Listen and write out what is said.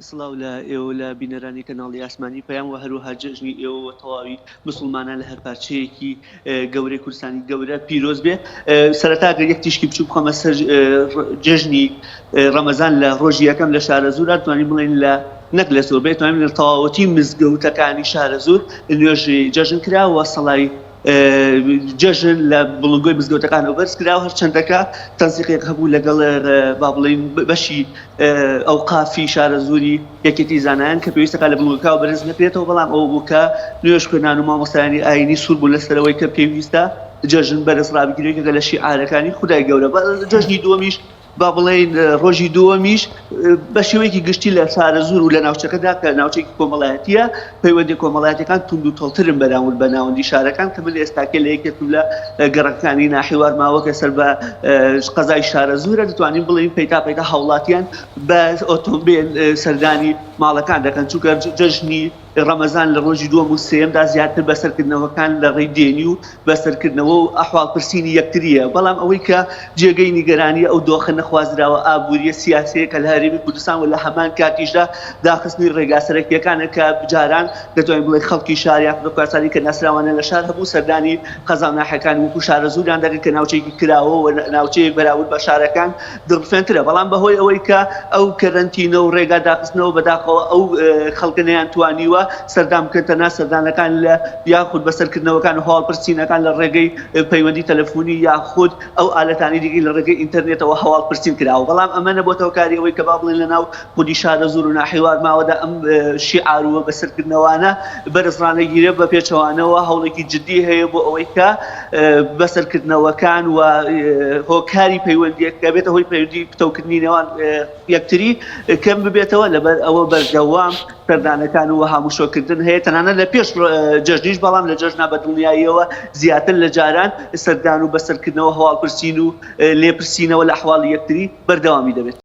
سڵاو لە ئێوە و لە بینەرانی کەناڵی ئاسمانی پەیام و هەروەها جەژنی ئێوە و تەواوی مسوڵمانان لە هەر پارچەیەکی گەورەی کوردستانی گەورە پیرۆز بێ. سەرەتا گەر یەک تیشکی بچووک بخەمە سەر جەژنی ڕەمەزان لە ڕۆژی یەکەم لە شارەزوورا توانین بڵێین لە نەک لە زۆربەی توانین لە تەواوەتی مزگەوتەکانی شارەزوور نوێژی جەژن کرا و سەڵای جەژن لە بڵندگۆی مزگەوتەکانەوە بەرز کرا و هەرچەندەکە تەنسیقێک هەبوو لەگەڵ با بڵێین بەشی ئەوقافی شارەزووری یەکێتی زانایان کە پێویستەکە لە بڵندگۆکەوە بەرز نەکرێتەوە، بەڵام ئەوە بوو کە نوێژخوێنان و مامۆستایانی ئایینی سوور بوون لەسەرەوەی کە پێویستە جەژن بەرز ڕابگیرێت یەکێکە لە شیعارەکانی خودای گەورە. جەژنی دووەمیش با بڵێین ڕۆژی دووەمیش بە شێوەیەکی گشتی لە شارەزوور و لە ناوچەکەدا کە ناوچەیەکی کۆمەڵایەتییە، پەیوەندییە کۆمەڵایەتییەکان توندوتۆڵترن بەراورد بە ناوەندی شارەکان کە من ئێستاکە لە یەکێکم لە گەڕەکەکانی ناحیوار ماوە کە سەر بە قەزای شارەزوورە دەتوانین بڵێین پەیتا پەیتا هاوڵاتیان بە ئۆتۆمبێل سەردانی ماڵەکان دەکەن چونکە جەژنی ڕەمەزان لە ڕۆژی دووەم و سێیەمدا زیاتر بەسەرکردنەوەکان لە ڕێی دێنی و بەسەرکردنەوە و ئەحواڵپرسینی یەکترییە، بەڵام ئەوەی کە جێگەی نیگەرانییە ئەو دۆخە نەخوازراوە ئابوورییە سیاسییە کە لە هەرێمی کوردستان و لە هەمان کاتیشدا داخستنی ڕێگا سەرەکییەکانە کە جاران دەتوانین بڵێین خەڵکی شار یاخود ئەو کەسانەی کە ناسراوانە لە شار هەبوو سەردانی قەزا و ناحیەکانی وەکوو شارەزووریان دەکرد کە ناوچەیەکی کراوە و ناوچەیەک بەراورد بە شارەکان دڵڕفێنترە، بەڵام بەهۆی ئەوەی کە ئەو کەرەنتینە و ڕێگا داخستنەوە بەداخەوە ئەو خەڵکە نەیانتوانیوە سەردان بکەن تەنها سەردانەکان لە یاخود بەسەرکردنەوەکان و هەواڵپرسینەکان لە ڕێگەی پەیوەندی تەلەفونی یاخود ئەو ئالەتانی دیکەی لە ڕێگەی ئینتەرنێتەوە هەواڵپرسین کراوە بەڵام ئەمە نەبۆتە هۆکاری ئەوەی کە با بڵێن لەناو خودی شارەزوور و ناحیوار ماوەدا ئەم شیعار و بەسەرکردنەوانە بەرز ڕانەگیرێت، بە پێچەوانەوە هەوڵێکی جددی هەیە بۆ ئەوەی کە بەسەرکردنەوەکان و هۆکاری پەیوەندییەک کە بێتە هۆی پەیوەندی پتەوکردنی نێوان یەکتری کەم ببێتەوە، لەبەر ئەوە بەردەوام سەردانەکان و هاموشۆکردن هەیە تەنانەت لە پێش جەژنیش، بەڵام لە جەژنا بە دڵنیاییەوە زیاتر لە جاران سەردان و بەسەرکردنەوە، هەواڵپرسین و لێپرسینەوە لە ئەحواڵی یەکتری بەردەوامی دەبێت.